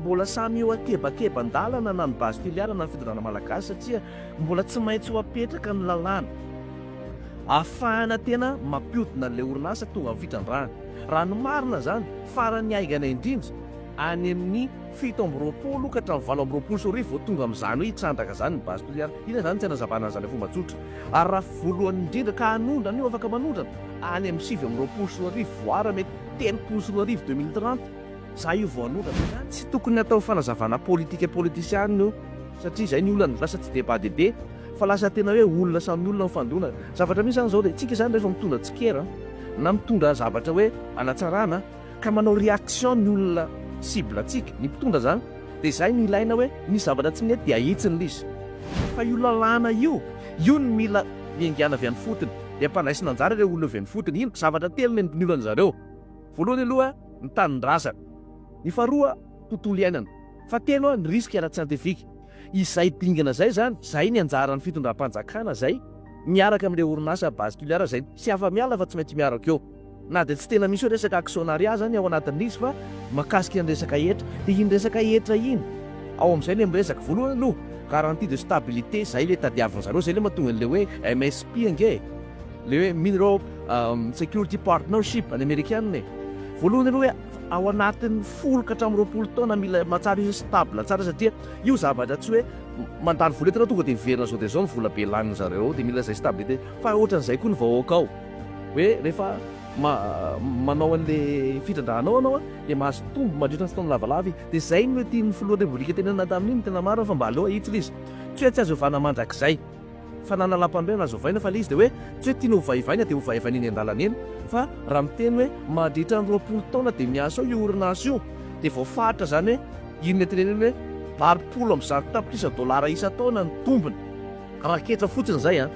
Mbola samy eo ankebakeban-dalana na ny Base Toliara na ny fitondrana malagasy satria mbola tsy maintsy ho apetraka ny lalàna ahafahana tena mampiodina an'ilay orinasa tonga amin'ny fitrandrahana. Raha ny marina izany, faran'ny haingana indrindra, any amin'ny 27 ka hatramin'ny 2028 vao tonga amin'izany hoe hitrandraka izany ny Base Toliara. Inona izany tsy hanazavana an'izany amin'ny fomba tsotra? Ary raha voalohany indrindra ka hanondrana io, afaka manondrana any amin'ny 2029 voire mety 2030, 2030. Za io vao hanondrana. Tsy tokony atao fanazavana politika politisianina io satria izay ny olana, lasa tsy débat dehibe fa lasa tena hoe olona samy olona mifandona. Zavatra misy zany zao de tsika zany rehefa mitondra tsikera na mitondra zavatra hoe anatsarana ka manao réaction ny olona cible tsika, ny mpitondra zany, de izay no ilaina hoe misy zavatra tsy mety de ahitsiny le izy. Fa io lalàna io, io no mila miaingàna avy any fotony, de ampandraisina anjara ireo olona avy any fotony. Ino? Zavatra telo ny olana zareo. Voalohany aloha ny tanindrazana, ny faharoa tontolo iainana, fahatelo ny risque ara-tsiantifika. Izay dingana izay izany, izay ny anjaran'ny fitondram-panjakana izay miaraka amin'ilay orinasa Base Toliara izay tsy afa-miala fa tsy maintsy miaraka eo. Na dia tsy tena misy hoe resaka actionnariat izany ao anatin'ilay izy fa mahakasika ny resaka hetra. Dia iny resaka hetra iny, ao amin'izay ilay miresaka. Voalohany aloha, garantie de stabilité, izay ilay tadiavin-dry zareo, izay ilay mahatonga an'ilay hoe MSP ange e. Le hoe Mineral Security Partnership any Amerikana e. Voalohany aloha hoe ao anatin'ny 10 ka hatramin'ny 20 taona mila mahatsara izy hoe stable tsara satria io zavatra tsy hoe mandany vola eto ianao tonga dia miverina zao dia zao ny vola be lanin'ny zareo ao dia mila izay stabilité fa ohatran'izay koa ny vahoaka ao hoe rehefa manao an'le fitrandrahana ao ianao dia mahazo tombo mandritra ny fotoana lavalava izy dia izay no tian'ny filohan'ny repoblika tenenina tamin'iny tena marina fa mba aleo ahitsy ilay izy tsy hoe tsy azo ovana mandrakizay. Fa na lalam-panorenana azo ovaina fa le izy de hoe tsy hoe tiana hovaivaina de hovaivaina eny an-dalana eny fa raha miteny hoe mandritra ny 20 taona de miasa ao io orinasa io de voafaritra zany hoe inona tenenina hoe 180 tapitrisa dolara isan-taona ny tombony raha ketra fotsiny zay an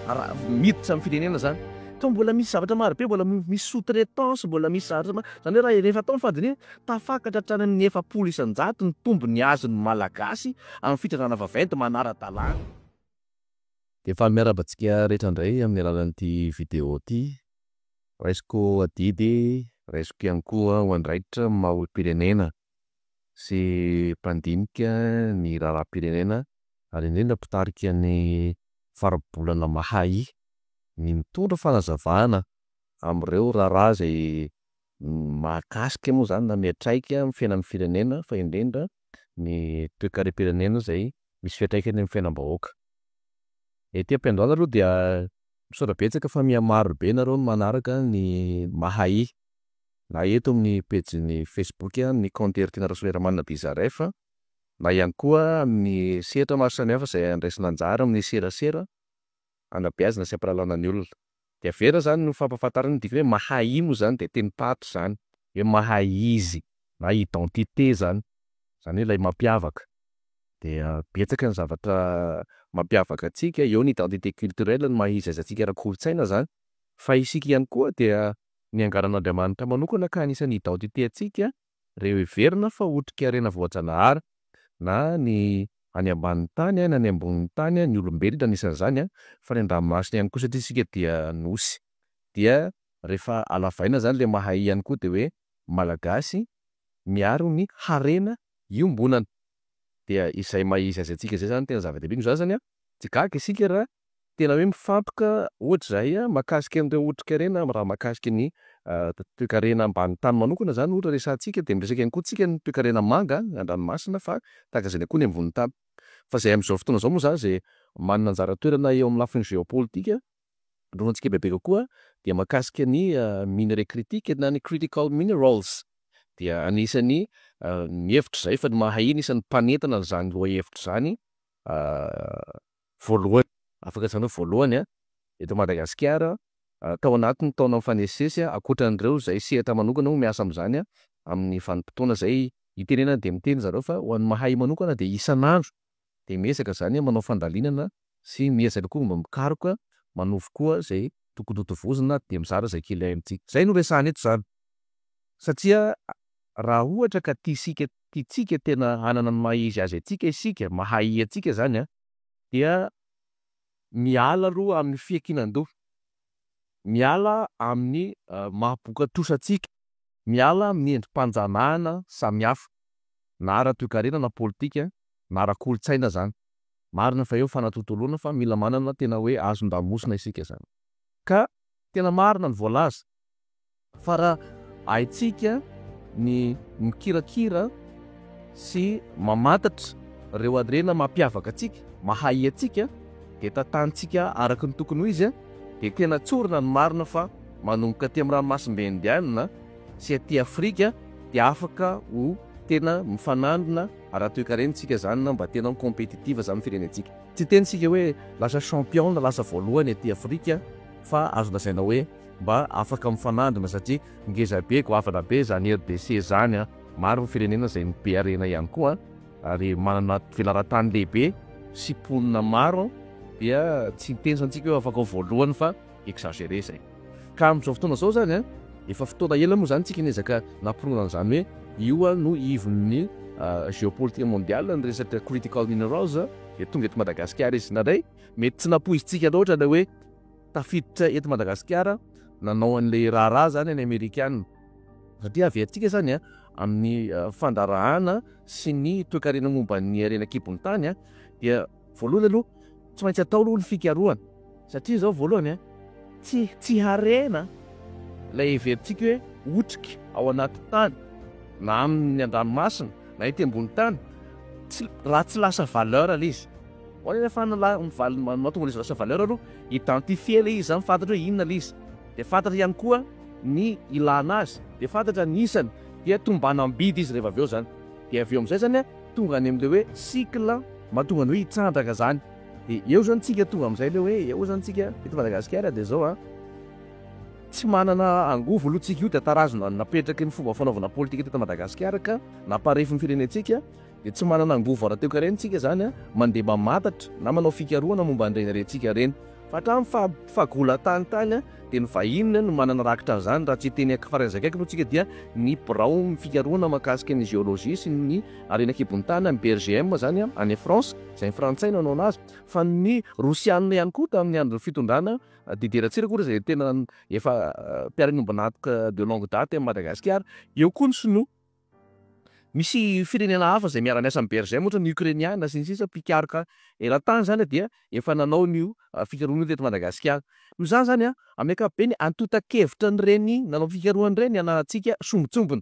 raha miditra amin'ny firenena zany fa mbola misy zavatra maro be mbola misy sous traitance mbola misy zavatra maro zany hoe raha rehefa atao ny fandinihana tafakatra hatrany amin'ny 40% ny tombony azon'ny malagasy amin'ny fitrandrahana vaventy manara-dalàna. Dia faly miarahaba antsika rehetra indray amin'ny alalan'ity video ity. Raisiko adidy, raisiko ihany koa ho andraikitra ny maha olom-pirenena sy mpandinika ny raharaham-pirenena ary indrindra mpitarika ny faribolana Mahay ny mitondra fanazavana amin'ireo raharaha izay mahakasika moa zany na miantraika amin'ny fiainan'ny firenena fa indrindra ny toekarem-pirenena izay misy fiantraikany amin'ny fiainam-bahoaka. Ety ampiandohana aloha dia misaotra betsaka fa miha maro be nareo manaraka ny Mahay, na eto amin'ny pejin'ny facebook ny compte Heritiana Rasoherinamanana Bizaref, na ihany koa amin'ny sehatra maro samihafa izay andraisana anjara amin'ny serasera anabeazana sy ampahalalana ny olona. Dia averina zany ny fampahafantarana ny dikany hoe Mahay moa zany de tenim-paritra zany, hoe mahay izy na identité zany, zany hoe ilay mampiavaka. Dia betsaka ny zavatra mampiavaka antsika, eo ny identité culturelle, ny maha izy azy antsika ara-kolotsaina zany, fa isika ihany koa dia niangaran'Andriamanitra manokana ka anisan'ny identité antsika reo heverina fa otrikarena voajanahary na ny any ambanin'ny tany na ny ambonin'ny tany, ny olombelona anisan'izany fa ny an-dranomasina ihany koa satria isika dia nosy. Dia rehefa alavaina zany le mahay ihany koa dia hoe Malagasy miaro ny harena iombonana. Dia izay maha izy azy antsika izay zany tena zava-dehibe. Noho izany zany an, tsy gaga isika raha tena hoe mifantoka ohatra izahay mahakasika an'ireo otrikarena raha mahakasika ny toekarena ambany tany manokana zany ohatra resahantsika dia miresaka ihany koa tsika ny toekarena manga an-dranomasina fa tahaka izay koa ny ambony tany. Fa izay amin'izao fotoana izao moa zany izay manana anjara toerana eo amin'ny lafiny géopolitique inoantsika bebe kokoa dia mahakasika ny minerais critiques na ny critical minerals dia anisan'ny mihevitra izahay fa ny mahay anisan'ny mpanentana an'izany lohahevitra izany voalohany, afaka lazaina hoe voalohany eto Madagasikara tao anatin'ny taona mifanesisesy ankoatra an'ireo izay sehatra manokana moa miasa amin'izany amin'ny vanim-potoana izay itenenana dia miteny zareo fa ho an'ny mahay manokana dia isan'andro dia miezaka izany manao fandalinana sy miezaka koa mba mikaroka manovo koa izay tokony ho tovozina dia mizara izay kely haintsika. Izay no resahana eto izany satria raha ohatra ka tiasika tiantsika tena hanana ny maha izy azy antsika isika, mahay antsika izany an, dia miala aloha amin'ny fiankinan-doha, miala amin'ny maha boka trosa antsika, miala amin'ny endri-panjanahana samihafa. na ara-toekarena na politika na ara-kolotsaina zany, marina fa eo fanatontoloana fa mila manana tena hoe hazon-damosina isika zany. Ka tena marina ny voalaza fa raha haintsika ny mikirakira sy mamantatra ireo harena mampiavaka antsika, mahay antsika, dia tantanintsika araka ny tokony ho izy, dia tena tsorina ny marina fa manomboka aty amin'ny ranomasimbe Indiana sy aty Afrika dia afaka ho tena mifanandrina ara-toekarena isika izany na mba tena compétitive izany ny firenentsika. Tsy hiteny isika hoe lasa champion na lasa voalohany aty Afrika fa azo lazaina hoe mba afaka mifanandrina satria ngeza be, goavana be izany RDC izany an! Maro ny firenena izay be harena ihany koa ary manana velaran-tany lehibe sy mponina maro dia tsy hiteny izany tsika hoe afaka ho voalohany fa exagéré izay. Ka amin'izao fotoana izao izany an, efa fotoana ela moa izany tsika niezaka nampirona an'izany hoe io no ivon'ny géopolitique mondiale ny resaka critical minerals dia tonga eto Madagasikara izy. Indraindray mety tsy nampoizintsika loatra ilay hoe tafiditra eto Madagasikara nanao an'ilay raharaha izany ny Amerikana. Satria avy antsika izany an, amin'ny fandraharahana sy ny toekarena momba ny harena an-kibon'ny tany an, dia voalohany aloha tsy maintsy atao aloha ny fikarohana. Satria izao voalohany an, tsy tsy harena ilay heverintsika hoe otrika ao anaty tany na amin'ny an-dranomasina na ety ambony tany, tsy raha tsy lasa valeur ilay izy. Ahoana ny ahafahana mahatonga ilay izy lasa valeur aloha? Identifier ilay izy izany, fantatra hoe inona ilay izy. Dia fantatra ihany koa ny ilana azy, dia fantatra ny isany, dia tombanam-bidy izy rehefa avy eo izany. Dia avy eo amin'izay izany tonga any amin'ilay hoe cycle mahatonga ny hoe hitrandraka izany. Dia eo izany tsika tonga amin'izay ilay hoe eo izany tsika eto Madagasikara dia izao an, tsy manana angovo aloha tsika io dia tarazona napetraky ny fomba fanaovana politika teto Madagasikara ka namparefo ny firenentsika dia tsy manana angovo ara-toekarena tsika izany an, mandeha mamantatra na manao fikarohana momba an'ireny harentsika ireny. Fa hatramin'ny faha fahagolan-tany tany an, dia ny vahiny no manana rakitra an'izany, raha tsy hiteny faran'izay akaiky aloha tsika dia ny birao fikarohana mahakasika ny géologie sy ny harena an-kibon'ny tany any BRGM izany an, any France, izay ny frantsay no nanao anazy, fa ny rosianina ihany koa tamin'ny andron'ny fitondrana Didier Ratsiraka ohatra izay tena efa mpiara-miombon'antoka de longue date amin'i Madagasikara, eo koa ny sinoa. Misy firenena hafa izay miara-miasa amin'ny BRGM ohatra ny Ukrainiana sy ny sisa mpikaroka eran-tany izany dia efa nanao an'io fikarohana io teto Madagasikara. Noho izany izany amin'ny ankapobeny antontan-kevitra an'ireny nanao fikarohana ireny ananantsika sombintsombiny.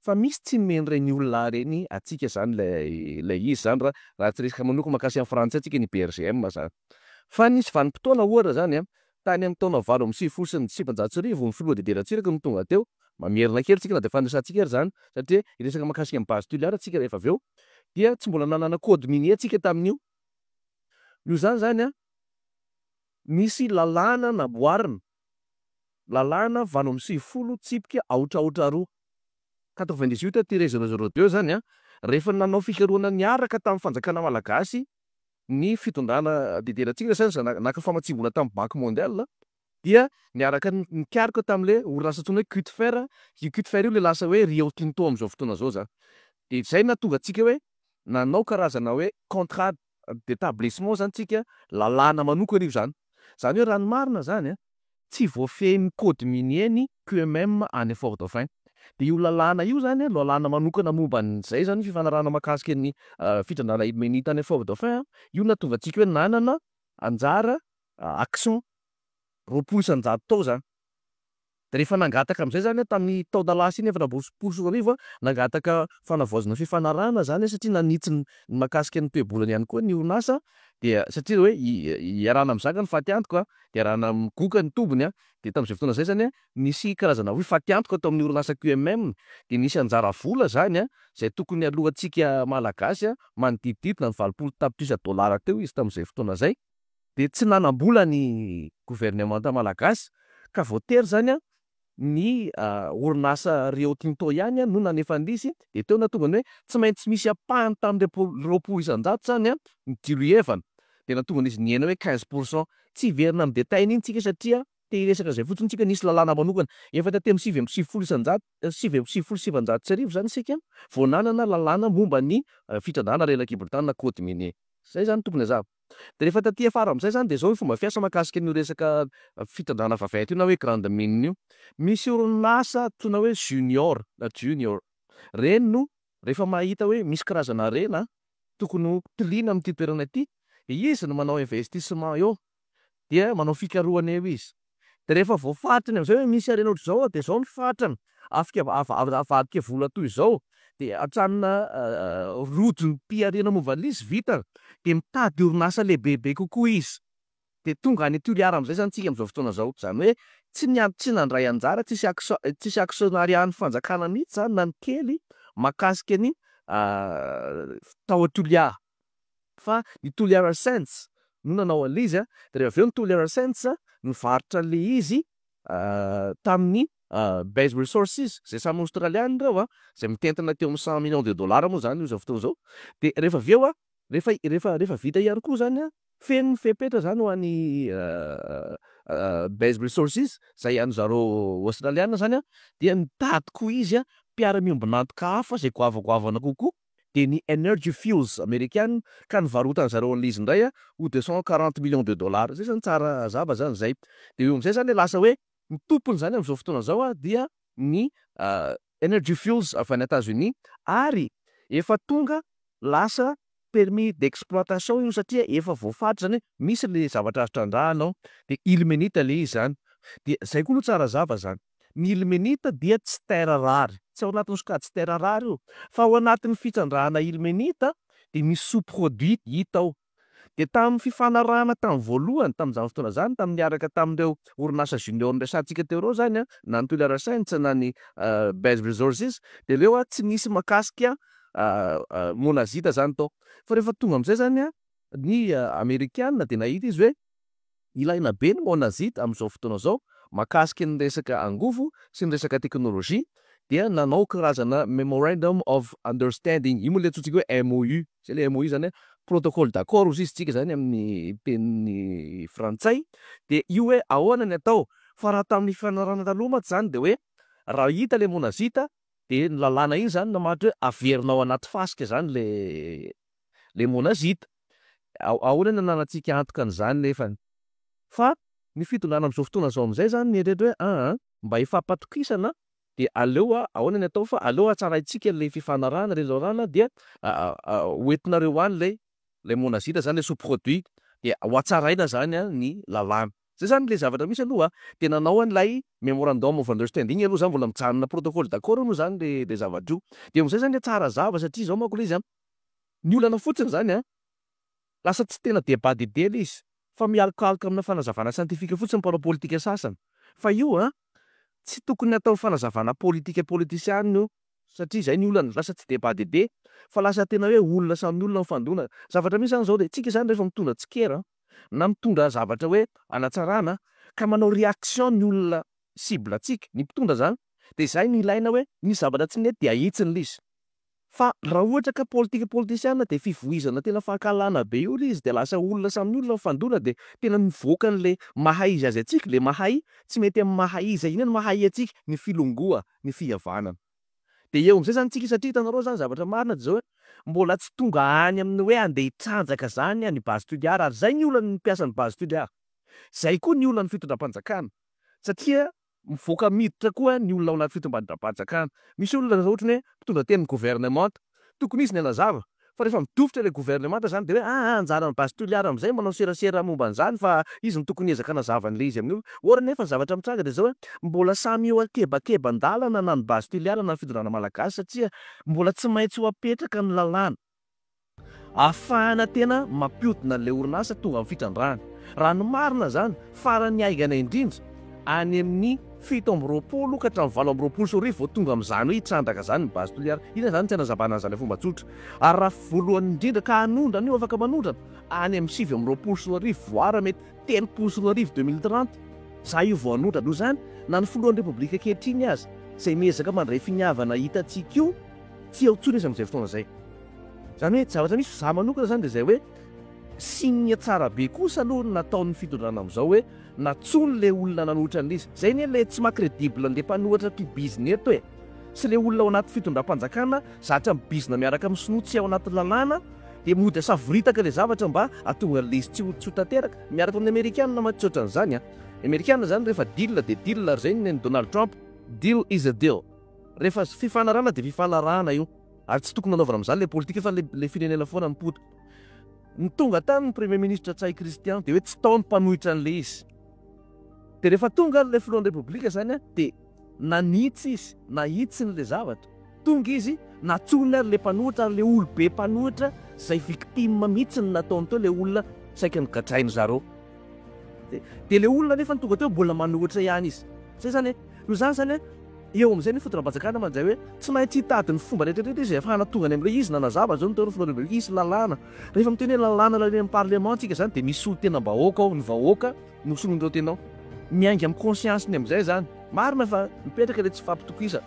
Fa misy tsy nomen'ireny olona ireny antsika izany ilay ilay izy izany raha raha tsy resaka manokana mahakasika ny frantsay tsika ny BRGM izany. Fa nisy vanim-potoana ohatra izany tany amin'ny taona 1998 ny filoha Didier Ratsiraka no tonga teo. Mamerina kely tsika na dia efa niresahantsika ary izany satria hiresaka mahakasika ny base Toliara tsika rehefa avy eo dia tsy mbola nanana code minier tsika tamin'io. Noho izany izany an, nisy lalàna namboarina, lalàna 98 tsipika aotra aotra roa, 98 tiret zéro zéro deux izany an, rehefa nanao fikarohana niaraka tamin'ny fanjakana malagasy ny fitondrana Didier Ratsiraka izany naka famatsiam-bola tamin'ny banque mondiale dia niaraka nikaroka tamin'ilay orinasa antsoina hoe Cutfer, io Cutfer io ilay lasa hoe Rio Tinto amin'izao fotoana izao izany. Dia izay no nahatonga antsika hoe nanao karazana hoe contrat d'établissement izany tsika, lalàna manokana io izany. Izany hoe raha ny marina izany an, tsy voafehin'ny code minier ny QMM any Fort Dauphin. Dia io lalàna io izany an, lalàna manokana momba an'izay izany fifanarahana mahakasika ny fitrandrahana ilmenite any Fort Dauphin an, io no nahatonga antsika hoe nanana anjara action 20% tao zany. De rehefa nangataka amizay zany aho tamin'ny taona lasa iny 2014 aho, nangataka fanavaozana fifanarahana zany aho satria nanitsy ny mahakasika ny toe-bolana ihany koa ny orinasa dia satria hoe iarahana mizaka ny fatiantoka dia iarahana migoka ny tombony an, dia tamin'izay fotoana izay zany an nisy karazana hoe fatiantoka tao amin'ny orinasa QMM dia nisy anjara vola zany an izay tokony aloantsika Malagasy an manodidididina ny 80 tapitrisa dolara teo izy tamin'izay fotoana izay. dia tsy nanam-bola ny governemanta malagasy ka voatery izany ny orinasa Rio Tinto ihany no nanefa an'ilay izy, dia teo nahatonga ny hoe tsy maintsy misy ampahany tamin'ireo 20% izany ny diloievana, dia nahatonga an'izy nihena hoe 15%. Tsy hiverina amin'ny détail iny tsika satria te hiresaka izay fotsiny tsika, nisy lalàna manokana. Efa taty amin'ny 99%, 1999 izany isika vao nanana lalàna momba ny fitrandrahana harena an-kibon-tany na code minier. Izay izany tokony hazava. Dia rehefa taty afara amin'izay izany dia izao ny fomba fiasa mahakasika an'io resaka fitrandrahana vaventy io na hoe grande mine io. Misy orinasa antsoina hoe junior na junior. Ireny no Rehefa mahita hoe misy karazana harena tokony ho tiliana amin'ity toerana ity, dia izy no manao investissement eo, dia manao fikarohana eo izy. Dia rehefa voafatriny amin'izay hoe misy harena ohatr'izao ao, dia izao ny fatrany, afika avadika vola toy izao, dia hatramina rojo ny mpiharena momba an'ilay izy vitany, dia mitady orinasa lehibebe kokoa izy. Dia tonga any Toliara amin'izay izany tsika amin'izao fotoana izao. Izany hoe tsy nian tsy nandray anjara, tsisy action tsisy actionnariat ny fanjakana mihitsy izany na ny kely mahakasika ny tao Toliara. Fa ny Toliara Sands no nanao an'ilay izy an, dia rehefa avy eo ny Toliara Sands nivarotra an'ilay izy tamin'ny Base Resources, izay samy Aostraliana ireo an, izay mitentina teo amin'ny 100 millions de dollars moa izany io izao fotoana izao. Dia rehefa avy eo an, rehefa rehefa rehefa vita ihany koa izany an, Feno ny fepetra izany ho an'i Base Resources, izay an'i zareo Aostraliana izany, dia nitady koa izy mpiara-miombon'antoka hafa izay goavagoavana kokoa, dia ny Energy Fuels amerikana, ka nivarotan'i zareo an'ilay izy indray ho 240 millions de dollars. Izay izany tsara hazava izany izay. Dia eo amin'izay izany lasa hoe ny tompony izany amin'izao fotoana izao dia ny Energy Fuels avy any Etats-Unis, ary efa tonga lasa permis d'exploitation io satria efa voafaritra zany hoe misy le zavatra azo trandrahana ao de ilmenite le izy zany de zay koa aloha tsara hazava zany, ny ilmenite dia tsy terre rare, tsy ao anatin'ny sokajy terre rare io fa ao anatin'ny fitrandrahana ilmenite de misy sous produit hita ao, de tamin'ny fifanarahana tamin'ny voalohany tamin'izany fotoana zany tamin'ny niaraka tamin'ireo orinasa junior niresahantsika teo ireo zany an, na ny Toliara Sands na ny Base Resources de ireo an tsy nisy mahakasika Monazita zany tao. Fa rehefa tonga amizay zany an, ny amerikana dia nahita izy hoe ilaina be ny monazita amizao fotoana zao mahakasika ny resaka angovo sy ny resaka teknolojia, dia nanao karazana memorandum of understanding, io moa le antsointsika hoe MOU, zay le MOU zany an, protocole d'accord hozy izy tsika zany amin'ny teny frantsay, dia io hoe ahoana ny atao, fa raha tamin'ny fifanarahana taloha mantsy zany dia hoe raha hita le monazita Dia ny lalàna iny izany namaritra hoe averina ao anaty fasika izany le le monazite. Ahoana ny ananantsika antoka an'izany nefany? Fa ny fitondrana amin'izao fotoana izao amin'izay izany mieritreritra hoe aa mba hifampatokisana dia aleo ahoana ny atao fa aleo hatsaraintsika ilay fifanarahana, ilay lalàna dia hoentinareo any ilay ilay monazite izany, ilay sous produit dia hohatsaraina izany ny lalàna. Zay zany le zavatra misy aloha de nanao an'ilay memorandum of understanding aloha zany mbola mijanona protocole d'accord aloha zany le le zavatra io. De amizay zany tsara hazava satria zao manko le izy an, ny olana fotsiny zany an, lasa tsy tena débat d'idée le izy fa mialokaloka amina fanazavana scientifique fotsiny mpanao politika sasany. Fa io an, tsy tokony atao fanazavana politika politisiana io satria zay ny olana, lasa tsy débat d'idée fa lasa tena hoe olona samy olona mifandona. Zavatra misy zany zao de tsika zany rehefa mitondra tsikera na mitondra zavatra hoe hanatsarana ka manao réaction ny olona cible antsika, ny mpitondra zany, de zay no ilaina hoe misy zavatra tsy mety de ahitsiny le izy. Fa raha ohatra ka politika politisiana de fivoizana tena fankahalana be io le izy de lasa olona samy olona mifandona de tena mivoaka an'le maha izy azy antsika, le mahay tsy mety amin'ny maha iza inona no maha i antsika, ny filongoa, ny fihavanana. Dia eo amin'izay izany tsika satria hitanareo izany zavatra marina dia izao hoe mbola tsy tonga any amin'ny hoe andeha hitrandraka izany ny base Toliara ary izay ny olan'ny mpiasan'ny base Toliara. Izay koa ny olan'ny fitondram-panjakana satria mivoaka miditra koa ny olona ao anaty fitondram-panjakana. Misy olona ohatra ny hoe mpitondra tenin'ny governemanta, tokony izy ny hanazava Fa rehefa midofotra ilay governemanta izany dia hoe aa anjaran'ny Base Toliara amin'izay manao serasera momba an'izany fa izy no tokony hiezaka hanazava an'ilay izy amin'io. Or nefa ny zavatra mitranga dia izao hoe mbola samy eo ankebakeban-dalana na ny Base Toliara na ny fitondrana malagasy satria mbola tsy maintsy ho apetraka ny lalàna ahafahana tena mampiodina an'ilay orinasa tonga amin'ny fitrandrahana. Raha ny marina izany, faran'ny haingana indrindra, any amin'ny 27 ka hatramin'ny 2028 vao tonga amin'izany hoe hitrandraka izany ny Base Toliara. Inona izany tsy hanazavana an'izany amin'ny fomba tsotra? Ary raha voalohany indrindra ka hanondrana io, afaka manondrana any amin'ny 2029 voire mety 2030, 2030, izay io vao hanondrana. Noho izany, na ny filohan'ny Repoblika ankehitriny aza, izay miezaka mandray finiavana hitantsika io, tsy eo intsony izy amin'izay fotoana izay. Izany hoe zavatra misy, izaho manokana izany dia izay hoe, Signe tsara be kosa aloha ny nataon'ny fitondrana amin'izao hoe nantsoiny le olona nanohitra an'izy. Zay anie le tsy maha credible an'le mpanohitra tia bizina eto e! Sy le olona ao anaty fitondram-panjakana zatra mibizina miaraka amin'ny sinoa tsy ao anaty lalàna dia mody asavoritaka le zavatra mba hahatonga an'le izy tsy ho tsy ho tanteraka. Miaraka amin'ny amerikana mantsy tsy ohatran'izany an! Ny amerikana zany rehefa deal dia deal ary zay ny an'i Donald Trump, deal is a deal. Rehefa fifanarahana dia fifanarahana io. Ary tsy tokony hanaovana amin'izany ilay politika fa ilay firenena foana no potika. Ny tonga tany ny Premier ministre Ntsay Christian dia hoe tsy tao ny mpanohitra an'ilay izy. Dia rehefa tonga ary ilay filohan'ny Repoblika izany dia nanitsy izy, nahitsiny ilay zavatra. Tonga izy, nantsoiny ary ilay mpanohitra ary ilay olobe mpanohitra izay victime mihitsy no nataony teo, ilay olona saika nogadrainy zareo. Dia ilay olona nefa tonga teo mbola manohitra ihany izy. Zay zany e. Noho izany zany e, eo amin'izay ny fitondram-panjakana mandray hoe tsy maintsy hitady ny fomba rehetra rehetra izy ahafahana tonga any amin'ilay izy, nanazava izao ny teo ny filohan'ny Repoblika, hisy lalàna. Rehefa miteny hoe lalàna laniana amin'ny parlement tsika zany dia misy solontenam-bahoaka ao, ny vahoaka no soloin'ireo tena ao. Miainga amin'ny conscience-ny amin'izay zany. Marina fa mipetraka ilay tsy fampitokisana.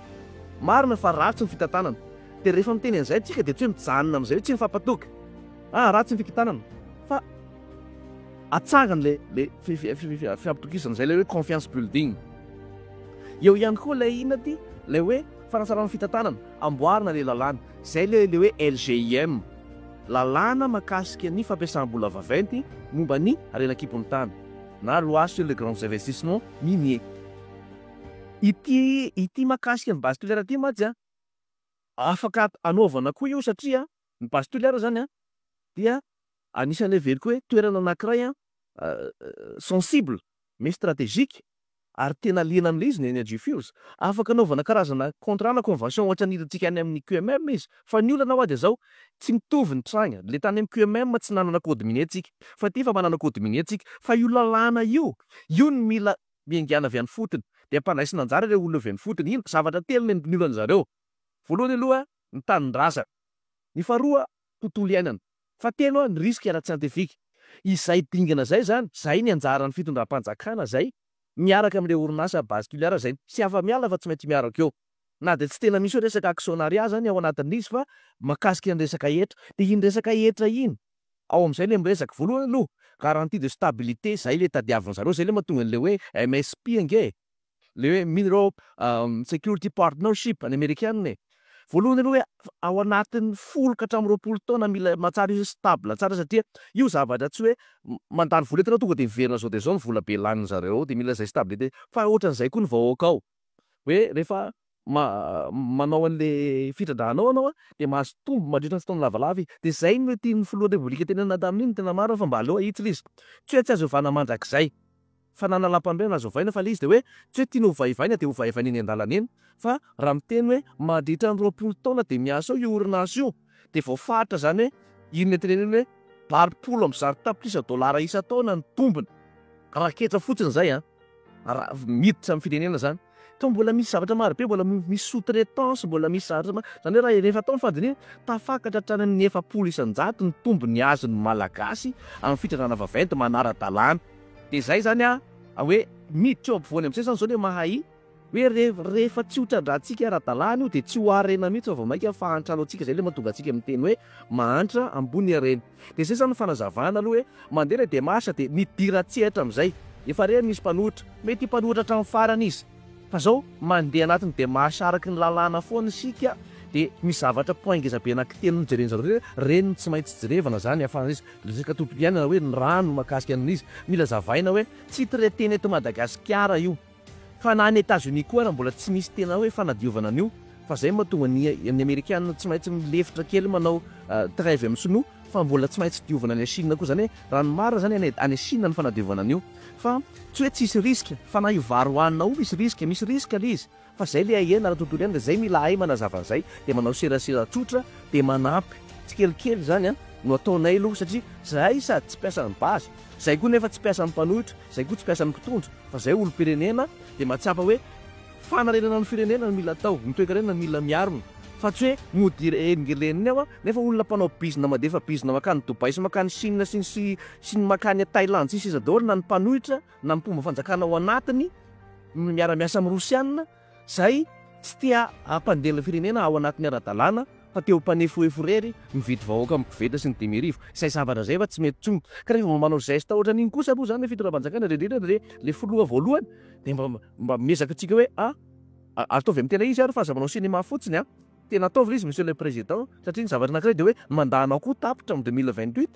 Marina fa ratsy ny fitantanana. Dia rehefa miteny an'izay tsika dia tsy hoe mijanona amin'izay hoe tsy mifampatoky. Ah, ratsy ny fitantanana. Fa. Atsangany le le fifampitokisana izay ilay hoe confiance building. Eo ihany koa ilay inona ity? Ilay hoe fanatsarana ny fitantanana, amboarina ilay lalàna. Izay ilay ilay hoe LGIM, lalàna mahakasika ny fampiasam-bola vaventy momba ny harena an-kibon'ny tany na loi sur les grands investissements miniers. Ity ity mahakasika ny base toliara ity mantsy an, afaka anaovana koa io satria ny base toliara izany an dia Anisan'ny heveriko hoe toerana anankiray sensible mais stratégique ary tena liana amin'ilay izy ny Energy Fuels. Afaka anaovana karazana contrat na convention ohatran'ny hitantsika any amin'ny QMM izy. Fa ny olana hoa dia izao, tsy mitovy ny tranga. Ilay tany amin'ny QMM tsy nanana code minier tsika, fa ity efa manana code minier tsika. Fa io lalàna io, io no mila miaingàna avy any fotony. Dia ampandraisina anjara ireo olona avy any fotony. Ino? Zavatra telo no ny olan'ny zareo. Voalohany aloha, ny tanindrazana. Ny faharoa, tontolo iainana. Fahatelo, ny risque ara-tsiantifika. Izay dingana izay izany, izay ny anjaran'ny fitondram-panjakana izay miaraka amin'ilay orinasa Base Toliara izay tsy afa-miala fa tsy maintsy miaraka eo. Na dia tsy tena misy hoe resaka actionnariat izany ao anatin'ilay izy fa mahakasika ny resaka hetra. Dia iny resaka hetra iny, ao amin'izay ilay miresaka. Voalohany aloha, garantie de stabilité, izay ilay tadiavin-dry zareo, izay ilay mahatonga an'ilay hoe MSP ange e. Le hoe Mineral Security Partnership any Amerikana e. Voalohany aloha hoe ao anatin'ny 10 ka hatramin'ny 20 taona mila mahatsara izy hoe stable tsara satria io zavatra tsy hoe mandany vola eto ianao tonga dia miverina zao dia zao ny vola be lanin'ny zareo ao dia mila izay stabilité. Fa ohatran'izay koa ny vahoaka ao hoe rehefa manao an'le fitrandrahana ao ianao dia mahazo tombo mandritra ny fotoana lavalava izy. Dia izay no tian'ny filohan'ny Repoblika tenenina tamin'iny tena marina fa mba aleo ahitsy ilay izy. Tsy hoe tsy azo ovana mandrakizay. Fa na lalam-panorenana azo ovaina fa ilay izy dia hoe tsy hoe tiana hovaivaina dia hovaivaina eny an-dalana eny fa raha miteny hoe mandritra ny 20 taona dia miasa ao io orinasa io dia voafaritra izany hoe inona tenenina hoe 180 tapitrisa dolara isan-taona ny tombony raketra fotsiny izay an! raha miditra amin'ny firenena izany fa mbola misy zavatra marobe mbola misy sous traitance mbola misy zavatra maro izany hoe raha rehefa atao ny fandinihana tafakatra hatrany amin'ny 40% ny tombony azon'ny Malagasy amin'ny fitrandrahana vaventy manara-dalàna. Dia izay izany an, hoe miditra eo ampovoany amin'izay izany izao ilay mahay hoe rehefa tsy ho trandrahantsika ara-dalàna io dia tsy ho harena mihitsy fa vao mainka fahantrana ho antsika, izay ilay mahatonga antsika miteny hoe mahantra ambony harena. Dia izay izany ny fanazavana aloha hoe mandeha ilay démarche dia midiran-tsehatra amin'izay. Efa re misy mpanohitra, mety mpanohitra hatramin'ny farany izy. Fa zao mandeha anatin'ny démarche araky ny lalàna foana isika dia misy zavatra point ngeza be anankitelo nojeren zareo hoe reny no tsy maintsy jerevana zany ahafahana izy resaka tontolo iainana hoe ny rano mahakasika an'izy mila zavaina hoe tsy traitena eto Madagasikara io fa na any Etats Unis koa ara mbola tsy misy tena hoe fanadiovana an'io fa zay no mahatonga ny ny amerikana tsy maintsy milefitra kely manao trêve amin'ny sinoa fa mbola tsy maintsy diovina any Chine koa zany hoe raha ny marina zany any any Chine ny fanadiovana an'io Fa tsy hoe tsisy risque, fa na io vary hohanina io misy risque, misy risque le izy, fa zay le ahena ara tontolo iainana, zay mila hay manazava an'izay, de manao serasera tsotra, de manampy tsikelikely zany an, no ataonay aloha, satria zahay sady tsy mpiasan'ny base, zay koa nefa tsy mpiasan'ny mpanohitra, zay koa tsy mpiasan'ny mpitondra, fa zay olom-pirenena de mahatsapa hoe fanarenana ny firenena no mila atao, ny toekarena no mila miarina, fa tsy hoe mody elingelenina eo an, nefa olona mpanao bizina mandefa bizina mankany Dubaï sy mankany Chine sy ny sy sy ny mankany Thaïlande sy ny sisa daholo na ny mpanohitra na ny mpomba fanjakana ao anatiny no miara miasa amin'ny Rosiana zay tsy te hampandeha ilay firenena ao anatin'ny ara-dalàna fa te ho mpanefoefo irery mividy vahoaka amin'ny koveta sy ny 5000. Izay zavatra izay efa tsy mety intsony. Ka rehefa mba manao geste ohatran'iny kosa aloha izany ilay fitondram-panjakana indrindra indrindra ilay filoha voalohany dia mba mba miezaka antsika hoe a ataovy amin'ny tena izy ary fa aza manao cinéma fotsiny a. Tena ataovy ilay izy monsieur le président satria ny zavatra anankiray dia hoe ny mandat anao koa tapitra amin'ny 2028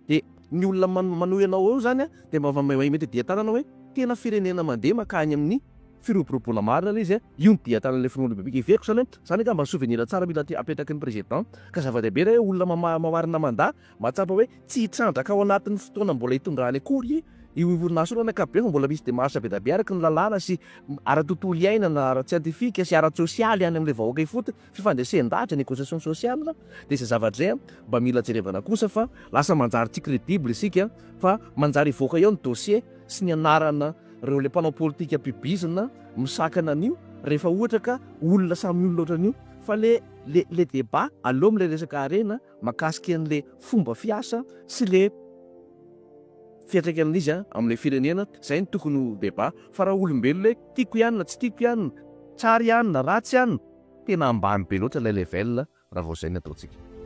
dia ny olona manohy anao eo izany dia mba mety dian-tanana hoe tena firenena mandeha mankany amin'ny. Firoboroboana marina ilay izy a, io no dian-tanan'ilay filohan'ny République. Heveriko izany hoe izany angamba ny souvenir tsara mila apetraky ny président. Ka zava-dehibe raha hoe olona mamarina mandat, mahatsapa hoe tsy hitrandraka ao anatin'ny fotoana mbola hitondrany akory io orinasa io amin'ny ankapobeny fa mbola misy démarche be dia be araka ny lalàna sy ara-tontolo iainana, ara-tsiantifika sy ara-tsosialy any amin'ilay vahoaka ifotony, fifandresen-dahatra, négociation sociale, dia izay zavatra izay mba mila jerevana kosa fa lasa manjary tsy crédible isika fa manjary hivoaka eo ny dossier sy ny anarana ireo ilay mpanao politika mpibizina misakana an'io rehefa ohatra ka olona samy olona ohatran'io fa le le le débat aleo amin'ilay resaka harena mahakasika an'le fomba fiasa sy le fiantraikan'izy amin'ilay firenena, zay no tokony ho débat fa raha olombelona hoe tiako ihany na tsy tiako ihany, tsara ihany na ratsy ihany, tena ambany be loatra ilay level raha vao izay no ataontsika.